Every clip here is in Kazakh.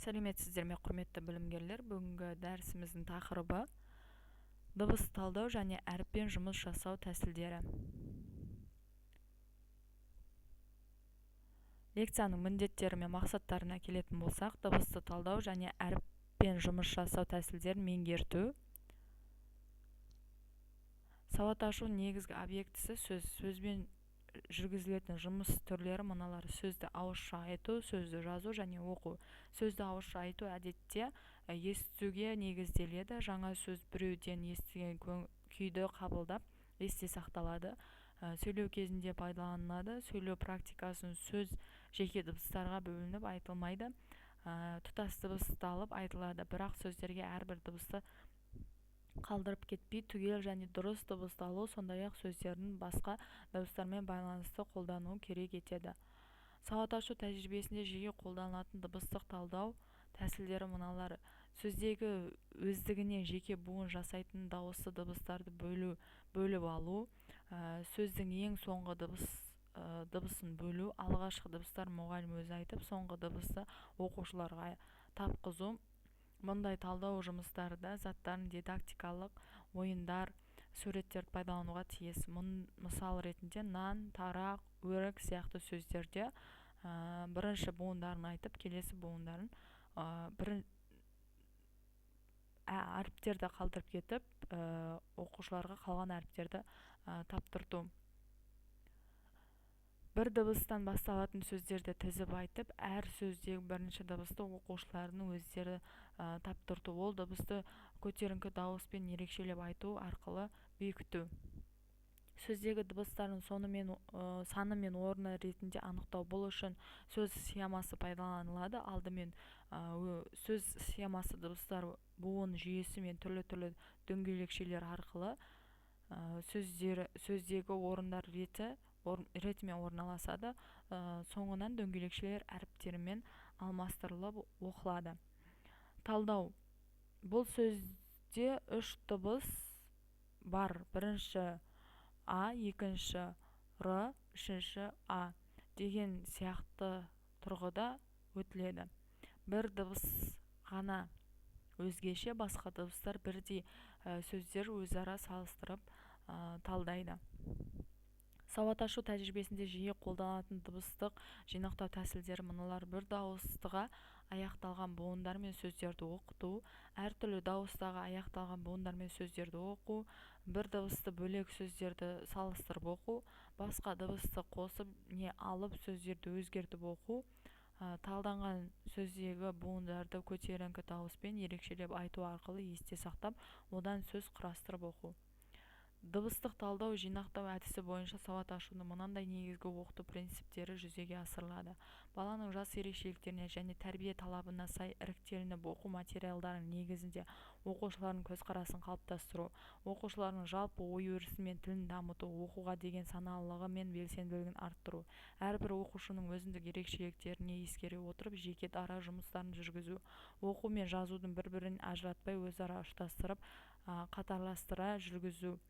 Сәлеметсіздер ме, құрметті білімгерлер! Бүгінгі дәрісіміздің тақырыбы: дыбыс талдау және әріппен жұмыс жасау тәсілдері. Лекцияның міндеттері мен мақсаттарына келетін болсақ, дыбысты талдау және әріппен жұмыс жасау тәсілдерін меңгерту. Сауат ашудың негізгі объектісі – сөз. Сөзбен жүргізілетін жұмыс түрлері мыналар: сөзді ауызша айту, сөзді жазу және оқу. Сөзді ауызша айту әдетте естуге негізделеді. Жаңа сөз біреуден естіген күйді қабылдап, есте сақталады, сөйлеу кезінде пайдаланылады. Сөйлеу практикасын сөз жеке дыбыстарға бөлініп айтылмайды, тұтас дыбысталып айтылады. Бірақ сөздерге әрбір дыбысты қалдырып кетпей, түгел және дұрыс дыбысталу, сондай-ақ сөздердің басқа дыбыстармен байланысты қолдануы керек етеді. Сауат ашу тәжірибесінде жиі қолданылатын дыбыстық талдау тәсілдері мыналар: сөздегі өздігінен жеке буын жасайтын дауысты дыбыстарды бөлу, бөліп алу, сөздің ең соңғы дыбысын бөлу, алғашқы дыбыстарын мұғалім өзі айтып, соңғы дыбысты оқушыларға тапқызу. Мұндай талдау жұмыстарда заттарын, дидактикалық ойындар, суреттерді пайдалануға тиіс. Мысал ретінде, нан, тарақ, өрік сияқты сөздерде бірінші буындарын айтып, келесі буындарын бір әріптерді қалдырып кетіп, оқушыларға қалған әріптерді таптырту. Бір дыбыстан басталатын сөздерді тізіп айтып, әр сөздегі бірінші дыбысты оқушылардың өздері таптырту, ол дыбысты көтеріңкі дауыспен ерекшелеп айту арқылы бекіту. Сөздегі дыбыстардың сонымен саны мен орны ретінде анықтау. Бұл үшін сөз схемасы пайдаланылады. Алдымен сөз схемасы дыбыстар буын жүйесі мен түрлі-түрлі дөңгелекшелер арқылы сөздегі орындар ретімен орналасады. Соңынан дөңгелекшелер әріптерімен алмастырылып оқылады. Талдау: бұл сөзде үш дыбыс бар: бірінші а, екінші р, үшінші а деген сияқты тұрғыда өтіледі. Бір дыбыс ғана өзгеше, басқа дыбыстар бірдей. Сөздер өзара салыстырып талдайды. Сауат ашу тәжірибесінде жиі қолданылатын дыбыстық жинақтау тәсілдері мыналар: бір дауыстыға аяқталған буындар мен сөздерді оқыту, әртүрлі дауыстыға аяқталған буындар мен сөздерді оқу, бір дыбысты бөлек сөздерді салыстырып оқу, басқа дыбысты қосып не алып сөздерді өзгертіп оқу, талданған сөздегі буындарды көтеріңкі дауыспен ерекшелеп айту арқылы есте сақтап, одан сөз құрастырып оқу. Дыбыстық талдау жинақтау әдісі бойынша сауат ашудың мынандай негізгі оқыту принциптері жүзеге асырылады: баланың жас ерекшеліктеріне және тәрбие талабына сай іріктелініп оқу материалдарының негізінде оқушылардың көзқарасын қалыптастыру, оқушылардың жалпы ой-өрісі мен тілін дамыту, оқуға деген саналылығы мен белсенділігін арттыру, әрбір оқушының өзіндік ерекшеліктеріне ескере отырып, жеке дара жұмыстарын жүргізу, оқу мен жазудың бір-бірін ажыратпай, өзара ұштастырып, қатарластыра жүргізу.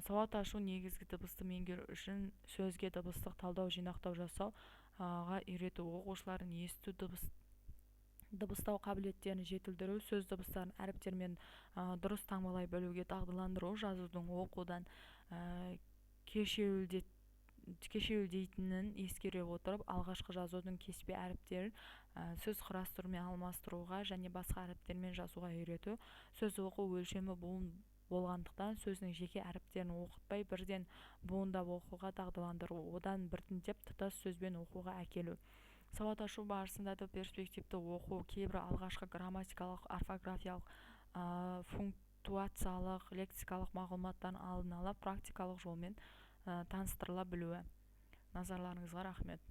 Сауат ашу негізгі дыбысты меңгеру үшін сөзге дыбыстық талдау жинақтау жасауға үйрету, оқушылардың есту, дыбыстау қабілеттерін жетілдіру, сөз дыбыстарын әріптермен дұрыс таңбалай білуге дағдыландыру, жазудың оқудан кешеуілдейтінін ескере отырып, алғашқы жазудың кеспе әріптерін сөз құрастырумен алмастыруға және басқа әріптермен жазуға үйрету, сөз оқу өлшемі буын болғандықтан, сөздің жеке әріптерін оқытпай, бірден буындап оқуға дағдыландыру, одан біртіндеп тұтас сөзбен оқуға әкелу. Сауат ашу барысында да перспективті оқу кейбір алғашқы грамматикалық, орфографиялық, пунктуациялық, лексикалық мағлұматтардың алдын ала практикалық жолмен таныстырыла білуі. Назарларыңызға рахмет!